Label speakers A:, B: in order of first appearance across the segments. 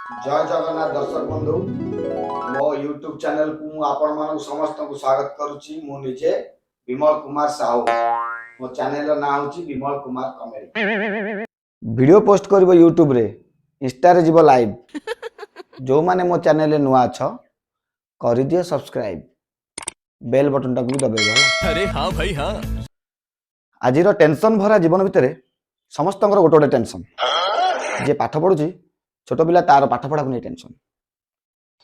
A: ଜୟ ଜଗନ୍ନାଥ ଦର୍ଶକ ବନ୍ଧୁ, ମୋ ୟୁଟ୍ୟୁବ ଚ୍ୟାନେଲକୁ ମୁଁ ଆପଣମାନଙ୍କୁ ସମସ୍ତଙ୍କୁ ସ୍ୱାଗତ କରୁଛି। ମୁଁ ନିଜେ ବିମଳ କୁମାର ସାହୁ। ମୋ ଚ୍ୟାନେଲର ନାଁ ହେଉଛି Bimal Kumar comedy. Video post କରିବ ୟୁଟ୍ୟୁବରେ, ଇନଷ୍ଟାରେ ଯିବ ଲାଇଭ୍। ଯେଉଁମାନେ ମୋ ଚ୍ୟାନେଲରେ ନୂଆ ଅଛ, କରିଦିଅ ସବସ୍କ୍ରାଇବ୍, ବେଲ୍ ବଟନଟାକୁ ବି ଦବେଇବ, ହେଲା?
B: अरे हाँ भाई, हाँ।
A: ଆଜିର ଟେନସନ୍ ଭରା ଜୀବନ ଭିତରେ ସମସ୍ତଙ୍କର ଗୋଟେ ଗୋଟେ ଟେନସନ୍। ଯିଏ ପାଠ ପଢୁଛି, ଛୋଟ ପିଲା, ତାର ପାଠ ପଢାକୁ ନେଇ ଟେନସନ୍।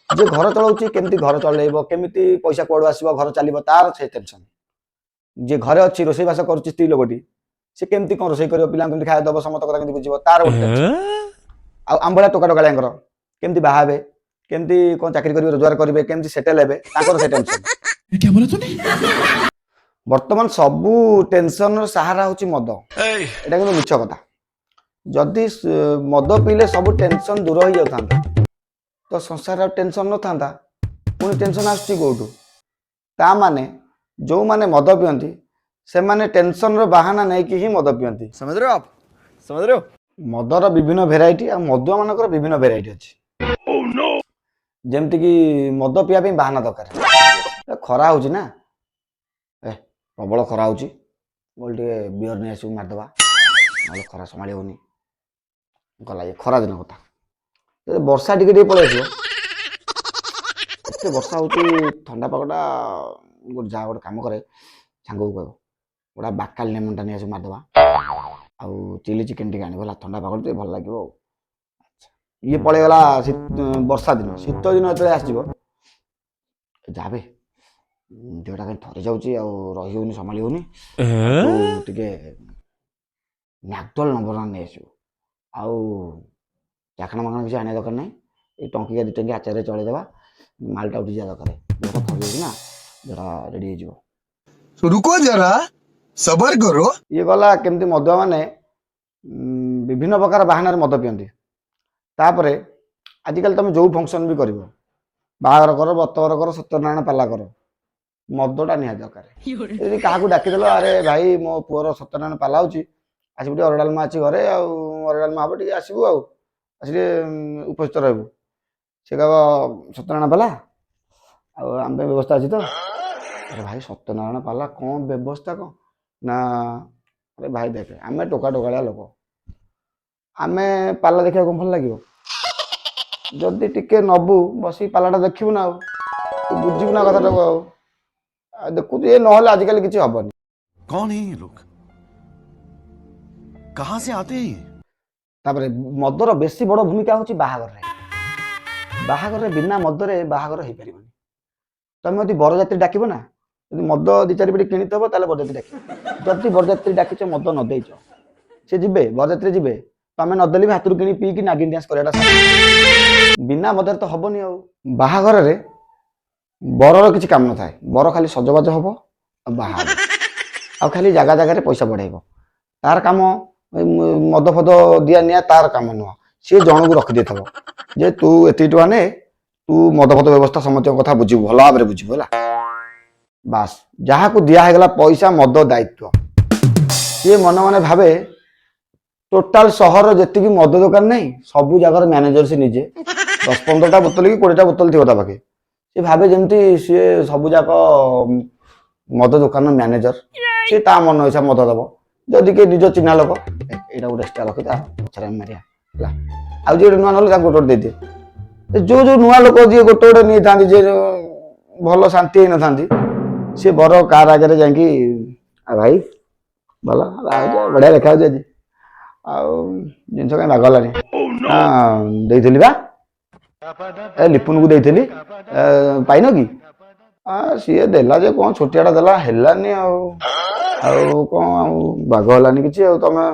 A: ଯିଏ ଘର ଚଳାଉଛି, କେମିତି ଘର ଚଲେଇବ, କେମିତି ପଇସା କୁଆଡୁ ଆସିବ, ଘର ଚାଲିବ, ତାର ସେ ଟେନସନ୍। ଯିଏ ଘରେ ଅଛି, ରୋଷେଇବାସ କରୁଛି, ସ୍ତ୍ରୀ ଲୋକଟି, ସେ କେମିତି କଣ ରୋଷେଇ କରିବ, ପିଲାଙ୍କୁ କେମିତି ଖାଇବା ଦବ, ସମସ୍ତ କଥା କେମିତି ବୁଝିବ, ତାର ଗୋଟେ ଟେନସନ୍। ଆଉ ଆମ ଭଳିଆ ଟୋକା ଟୋକାଳିଆଙ୍କର କେମିତି ବାହା ହେବେ, କେମିତି କଣ ଚାକିରି କରିବେ, ରୋଜଗାର କରିବେ, କେମିତି ସେଟେଲ୍ ହେବେ, ତାଙ୍କର ସେ ଟେନସନ୍।
B: क्या बोला तूने?
A: ବର୍ତ୍ତମାନ ସବୁ ଟେନସନର ସାହାରା ହଉଛି ମଦ। ଏଇଟା କିନ୍ତୁ ମିଛ କଥା। ଯଦି ମଦ ପିଇଲେ ସବୁ ଟେନସନ ଦୂର ହେଇଯାଉଥାନ୍ତା, ତ ସଂସାରରେ ଆଉ ଟେନସନ ନଥାନ୍ତା। ପୁଣି ଟେନସନ ଆସୁଛି କୋଉଠୁ? ତା ମାନେ ଯୋଉମାନେ ମଦ ପିଅନ୍ତି, ସେମାନେ ଟେନସନର ବାହାନା ନେଇକି ହିଁ ମଦ ପିଅନ୍ତି।
B: समझ रहे हो आप? समझ रहे हो?
A: ମଦର ବିଭିନ୍ନ ଭେରାଇଟି ଆଉ ମଦୁଆ ମାନଙ୍କର ବିଭିନ୍ନ ଭେରାଇଟି ଅଛି। ଯେମିତିକି ମଦ ପିଇବା ପାଇଁ ବାହାନା ଦରକାର। ଏ ଖରା ହଉଛି ନା, ଏ ପ୍ରବଳ ଖରା ହଉଛି ବୋଲେ ଟିକେ ବିୟର ନେଇ ଆସିବୁ, ମାରିଦେବା, ନହେଲେ ଖରା ସମ୍ଭାଳି ହଉନି। ଗଲା ଇଏ ଖରା ଦିନ କଥା। ଯଦି ବର୍ଷା ଟିକେ ଟିକେ ପଳେଇ ଆସିବ, ଏତେ ବର୍ଷା ହଉଛି, ଥଣ୍ଡା ପାଗଟା, ଗୋଟେ ଯାହା ଗୋଟେ କାମ କରେ, ସାଙ୍ଗକୁ କହିବ ଗୋଟେ ବାକାଲ ଲେମନଟା ନେଇ ଆସିବୁ, ମାରିଦେବା, ଆଉ ଚିଲି ଚିକେନ ଟିକେ ଆଣିବ, ହେଲା? ଥଣ୍ଡା ପାଗ ଟିକେ ଭଲ ଲାଗିବ। ଆଉ ଆଚ୍ଛା, ଇଏ ପଳେଇଗଲା ବର୍ଷା ଦିନ। ଶୀତ ଦିନ ଯେତେବେଳେ ଆସିଯିବ, ଯାବେ ଦେହଟା କାହିଁ ଥରି ଯାଉଛି ଆଉ ରହି ହଉନି, ସମ୍ଭାଳି ହଉନି, ତୁ ଟିକେ ମ୍ୟାକଡୋଲ୍ ନମ୍ବର ୱାନ୍ ନେଇ ଆସିବୁ, ଆଉ ଚାଖଣା ମାଖଣା କିଛି ଆଣିବା ଦରକାର ନାହିଁ, ଏଇ ଟଙ୍କିକିଆ 2 ଟଙ୍କିଆ ଆଚାରରେ ଚଳେଇଦେବା, ମାଲଟା ଉଠିଯିବା ଦରକାର, ଦେହଟା ଥରି ଯାଉଛି ନା, ଦେହଟା ରେଡ଼ି ହେଇଯିବ।
C: तो रुको जरा, सबर करो।
A: ଇଏ ଗଲା କେମିତି ମଦୁଆ ମାନେ ବିଭିନ୍ନ ପ୍ରକାର ବାହାନାରେ ମଦ ପିଅନ୍ତି। ତାପରେ ଆଜିକାଲି ତମେ ଯୋଉ ଫଙ୍କସନ୍ ବି କରିବ, ବାହାଘର କର, ବ୍ରତଘର କର, ସତ୍ୟନାରାୟଣ ପାଲା କର, ମଦଟା ନିହାତି ଦରକାର। ଯଦି କାହାକୁ ଡାକିଦେଲ, ଆରେ ଭାଇ, ମୋ ପୁଅର ସତ୍ୟନାରାୟଣ ପାଲା ହଉଛି, ଆସିବୁ ଟିକେ, ଅରୁଆ ଡାଲମା ଅଛି ଘରେ, ଆଉ ଅରୁଆ ଡାଲମା ହବ, ଟିକେ ଆସିବୁ, ଆଉ ଆସିକି ଉପସ୍ଥିତ ରହିବୁ। ସେ କହିବ, ସତ୍ୟନାରାୟଣ ପାଲା, ଆଉ ଆମ ପାଇଁ ବ୍ୟବସ୍ଥା ଅଛି ତ? ଆରେ ଭାଇ, ସତ୍ୟନାରାୟଣ ପାଲା, କ'ଣ ବ୍ୟବସ୍ଥା କ'ଣ? ନା, ଆରେ ଭାଇ ଦେଖେ, ଆମେ ଟୋକା ଟୋକାଳିଆ ଲୋକ, ଆମେ ପାଲା ଦେଖିବାକୁ ଭଲ ଲାଗିବ? ଯଦି ଟିକେ ନବୁ, ବସିକି ପାଲାଟା ଦେଖିବୁ ନା, ଆଉ ତୁ ବୁଝିବୁ ନା କଥାଟାକୁ। ଆଉ ଆଉ ଦେଖୁଛୁ ଏ ନହେଲେ ଆଜିକାଲି କିଛି ହବନି।
D: कौन है ये लोग? कहां से आते हैं ये?
A: ତାପରେ ମଦର ବେଶୀ ବଡ଼ ଭୂମିକା ହେଉଛି ବାହାଘରରେ। ବାହାଘରରେ ବିନା ମଦରେ ବାହାଘର ହେଇପାରିବନି। ତମେ ଯଦି ବରଯାତ୍ରୀ ଡାକିବ ନା, ଯଦି ମଦ ଦି ଚାରି ପେଟି କିଣିଥିବ, ତାହେଲେ ବରଯାତ୍ରୀ ଡାକିବ। ଯଦି ବରଯାତ୍ରୀ ଡାକିଛ, ମଦ ନ ଦେଇଛ, ସେ ଯିବେ? ବରଯାତ୍ରୀ ଯିବେ? ତମେ ନଦେଲେ ବି ହାତରୁ କିଣି ପିଇକି ନାଗିନ ଡ୍ୟାନ୍ସ କରିବାଟା ସାର। ବିନା ମଦରେ ତ ହବନି। ଆଉ ବାହାଘରରେ ବରର କିଛି କାମ ନଥାଏ। ବର ଖାଲି ସଜବାଜ ହବ ଆଉ ବାହା ହବ, ଆଉ ଖାଲି ଜାଗା ଜାଗାରେ ପଇସା ବଢେଇବ। ତାର କାମ ଏଇ ମଦ ଫଦ ଦିଆ ନିଆ ତାର କାମ ନୁହଁ। ସିଏ ଜଣକୁ ରଖିଦେଇଥିବ ଯେ ତୁ ଏତିକି ଟଙ୍କା ନେ, ତୁ ମଦ ଫଦ ବ୍ୟବସ୍ଥା ସମସ୍ତଙ୍କ କଥା ବୁଝିବୁ, ଭଲ ଭାବରେ ବୁଝିବୁ, ହେଲା? ବାସ୍, ଯାହାକୁ ଦିଆ ହେଇଗଲା ପଇସା, ମଦ ଦାୟିତ୍ୱ, ସିଏ ମନେ ମନେ ଭାବେ ଟୋଟାଲ ସହରର ଯେତିକି ମଦ ଦୋକାନ ନାହିଁ, ସବୁ ଜାଗାର ମ୍ୟାନେଜର ସେ ନିଜେ। 10-15ଟା ବୋତଲ କି 20ଟା ବୋତଲ ଥିବ ତା ପାଖେ। ସିଏ ଭାବେ ଯେମିତି ସିଏ ସବୁ ଯାକ ମଦ ଦୋକାନର ମ୍ୟାନେଜର। ସିଏ ତା ମନ ଇଚ୍ଛା ମଦ ଦବ। ଯଦି କିଏ ନିଜ ଚିହ୍ନା ଲୋକ, "ଏ, ଏଇଟା ଗୋଟେ ଏକ୍ସଟ୍ରା ରଖିଥା, ପଛରେ ଆମେ ମାରିବା", ହେଲା? ଆଉ ଯିଏ ଗୋଟେ ନୂଆ ନହେଲେ ତାକୁ ଗୋଟେ ଗୋଟେ ଦେଇଦିଏ। ଏ ଯୋଉ ଯୋଉ ନୂଆ ଲୋକ ଯିଏ ଗୋଟେ ଗୋଟେ ନେଇଥାନ୍ତି, ଯିଏ ଭଲ ଶାନ୍ତି ହେଇନଥାନ୍ତି, ସିଏ ବର କାର ଆଗରେ ଯାଇକି, ଆଉ ଭାଇ ଭଲ ଆଉ ବଢିଆ ଦେଖାଯାଉଛି ଆଜି, ଆଉ ଜିନିଷ କାହିଁ ବାଗ ହେଲାନି? ହଁ, ଦେଇଥିଲି ବା, ଏ ଲିପୁନକୁ ଦେଇଥିଲି, ଏ, ପାଇନ କି? ଆ, ସିଏ ଦେଲା ଯେ କଣ ଛୋଟିଆଟା ଦେଲା, ହେଲାନି, ଆଉ ଆଉ କଣ ଆଉ ବାଗ ହେଲାନି କିଛି। ଆଉ ତମେ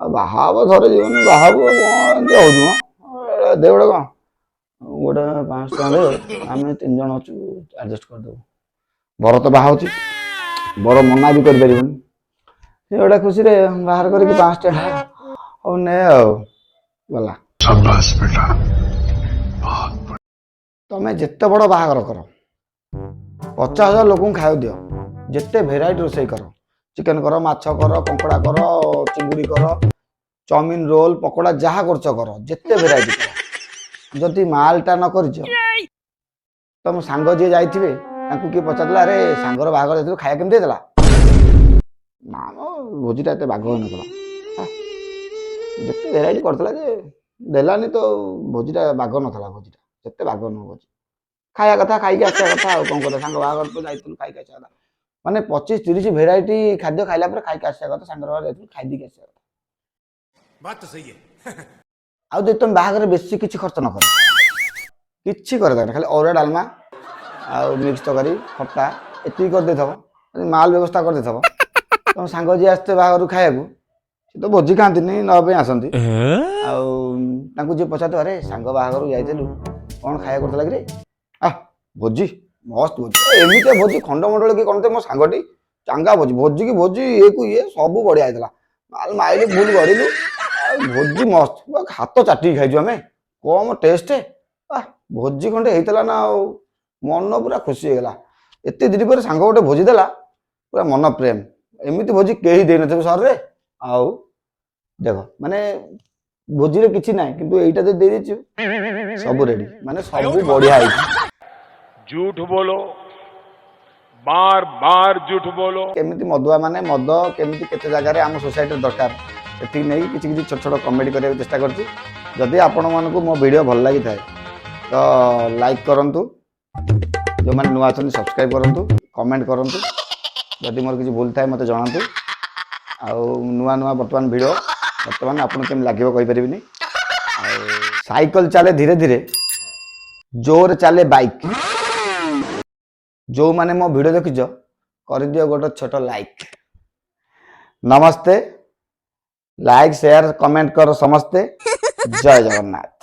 A: ଆଉ ବାହା ହବ ଥରେ ଜୀବନ, ବାହା ହବ, କଣ ଏମିତି ହଉଛୁ ମ? ଏ, ଦେ ଗୋଟେ କଣ ଗୋଟେ 500 ଟଙ୍କା ଦେ, ଆମେ ତିନି ଜଣ ଅଛୁ, ଆଡଜଷ୍ଟ କରିଦେବୁ। ବର ତ ବାହା ହଉଛି, ବର ମନା ବି କରିପାରିବନି। ସେ ଗୋଟେ ଖୁସିରେ ବାହାର କରିକି 500 ଟଙ୍କା, ହଉ ନେ, ଆଉ ଗଲା।
C: शाबाश बेटा।
A: ତମେ ଯେତେ ବଡ଼ ବାହାଘର କର, 50,000 ଲୋକଙ୍କୁ ଖାଇବାକୁ ଦିଅ, ଯେତେ ଭେରାଇଟି ରୋଷେଇ କର, ଚିକେନ କର, ମାଛ କର, କଙ୍କଡ଼ା କର, ଚିଙ୍ଗୁଡ଼ି କର, ଚାଉମିନ, ରୋଲ, ପକୋଡ଼ା, ଯାହା କରୁଛ କର, ଯେତେ ଭେରାଇଟି କର। ଯଦି ମାଲଟା ନ କରିଛ, ତମ ସାଙ୍ଗ ଯିଏ ଯାଇଥିବେ ତାଙ୍କୁ କିଏ ପଚାରିଲା, "ଆରେ, ସାଙ୍ଗର ବାହାଘର ଯାଇଥିଲୁ, ଖାଇବା କେମିତି ହେଇଥିଲା?" "ନା ମ, ଭୋଜିଟା ଏତେ ବାଗ ହେଇନଥିଲା। ଯେତେ ଭେରାଇଟି କରିଥିଲା ଯେ ଦେଲାନି ତ, ଭୋଜିଟା ବାଗ ନଥିଲା। ଭୋଜିଟା ସେତେ ବାଗ ନୁହଁ ଭୋଜି। ଖାଇବା କଥା, ଖାଇକି ଆସିବା କଥା, ଆଉ କ'ଣ କରିବା? ସାଙ୍ଗ ବାହାଘର ତ ଯାଇଥିଲୁ, ଖାଇକି ଆସିବା କଥା।" ମାନେ 25-30 ଭେରାଇଟି ଖାଦ୍ୟ ଖାଇଲା ପରେ ଖାଇକି ଆସିବା କଥା। ସାଙ୍ଗର ବାହାଘର ଯାଇଥିଲୁ, ଖାଇ ଦେଇକି ଆସିବା କଥା।
E: बात तो सही है।
A: ଆଉ ଯଦି ତମେ ବାହାଘରରେ ବେଶୀ କିଛି ଖର୍ଚ୍ଚ ନ କର, କିଛି କରିବା ଦରକାର, ଖାଲି ଅରୁଆ, ଡାଲମା ଆଉ ମିକ୍ସ ତରକାରୀ, ଖଟା ଏତିକି କରିଦେଇଥିବ, ଯଦି ମାଲ ବ୍ୟବସ୍ଥା କରିଦେଇଥିବ, ତମ ସାଙ୍ଗ ଯିଏ ଆସିଥିବେ ବାହାଘରକୁ ଖାଇବାକୁ, ସେ ତ ଭୋଜି ଖାଆନ୍ତିନି, ନେବା ପାଇଁ ଆସନ୍ତି। ଆଉ ତାଙ୍କୁ ଯିଏ ପଚାରିଥିବ, "ଆରେ, ସାଙ୍ଗ ବାହାଘରକୁ ଯାଇଥିଲୁ, କ'ଣ ଖାଇବା କରୁଥିଲା କିରେ?" "ଆ, ଭୋଜି ମସ୍ତ ଭୋଜି। ଏମିତିଆ ଭୋଜି ଖଣ୍ଡମଣ୍ଡଳ କିଏ କ'ଣ? ମୋ ସାଙ୍ଗଟି ଚାଙ୍ଗା ଭୋଜି, ଭୋଜିକି ଭୋଜି, ଇଏକୁ ଇଏ, ସବୁ ବଢ଼ିଆ ହେଇଥିଲା। ମାଲ ମାଇଲୁ, ଭୁଲ ଗଡ଼ିଲୁ, ଆଉ ଭୋଜି ମସ୍ତ। ପୁରା ହାତ ଚାଟିକି ଖାଇଛୁ ଆମେ, କମ ଟେଷ୍ଟ। ଆ, ଭୋଜି ଖଣ୍ଡେ ହେଇଥିଲା ନା, ଆଉ ମନ ପୁରା ଖୁସି ହେଇଗଲା। ଏତେ ଦିନ ପରେ ସାଙ୍ଗ ଗୋଟେ ଭୋଜି ଦେଲା, ପୁରା ମନ ପ୍ରେମ। ଏମିତି ଭୋଜି କେହି ଦେଇନଥିବେ ସହରରେ।" ଆଉ ଦେଖ, ମାନେ ଭୋଜିରେ କିଛି ନାହିଁ, କିନ୍ତୁ ଏଇଟା ଯଦି ଦେଇଦେଇଛୁ, ସବୁ ରେଡି, ମାନେ ସବୁ ବଢିଆ ହେଇଛି।
F: झूठ बोलो, बार बार झूठ बोलो।
A: କେମିତି ମଦୁଆ ମାନେ ମଦ କେମିତି କେତେ ଜାଗାରେ ଆମ ସୋସାଇଟିରେ ଦରକାର, ସେତିକି ନେଇକି କିଛି କିଛି ଛୋଟ ଛୋଟ କମେଡ଼ି କରିବାକୁ ଚେଷ୍ଟା କରୁଛି। ଯଦି ଆପଣମାନଙ୍କୁ ମୋ ଭିଡ଼ିଓ ଭଲ ଲାଗିଥାଏ ତ ଲାଇକ୍ କରନ୍ତୁ, ଯେଉଁମାନେ ନୂଆ ଅଛନ୍ତି ସବସ୍କ୍ରାଇବ୍ କରନ୍ତୁ, କମେଣ୍ଟ କରନ୍ତୁ। ଯଦି ମୋର କିଛି ଭୁଲ ଥାଏ ମୋତେ ଜଣାନ୍ତୁ। ଆଉ ନୂଆ ନୂଆ ବର୍ତ୍ତମାନ ଭିଡ଼ିଓ ବର୍ତ୍ତମାନ ଆପଣଙ୍କୁ କେମିତି ଲାଗିବ କହିପାରିବିନି। ଆଉ ସାଇକେଲ ଚାଲେ ଧୀରେ ଧୀରେ, ଜୋରରେ ଚାଲେ ବାଇକ୍। ଯେଉଁମାନେ ମୋ ଭିଡ଼ିଓ ଦେଖିଛ, କରିଦିଅ ଗୋଟେ ଛୋଟ ଲାଇକ୍। ନମସ୍ତେ। ଲାଇକ୍, ସେୟାର, କମେଣ୍ଟ କର ସମସ୍ତେ। ଜୟ ଜଗନ୍ନାଥ।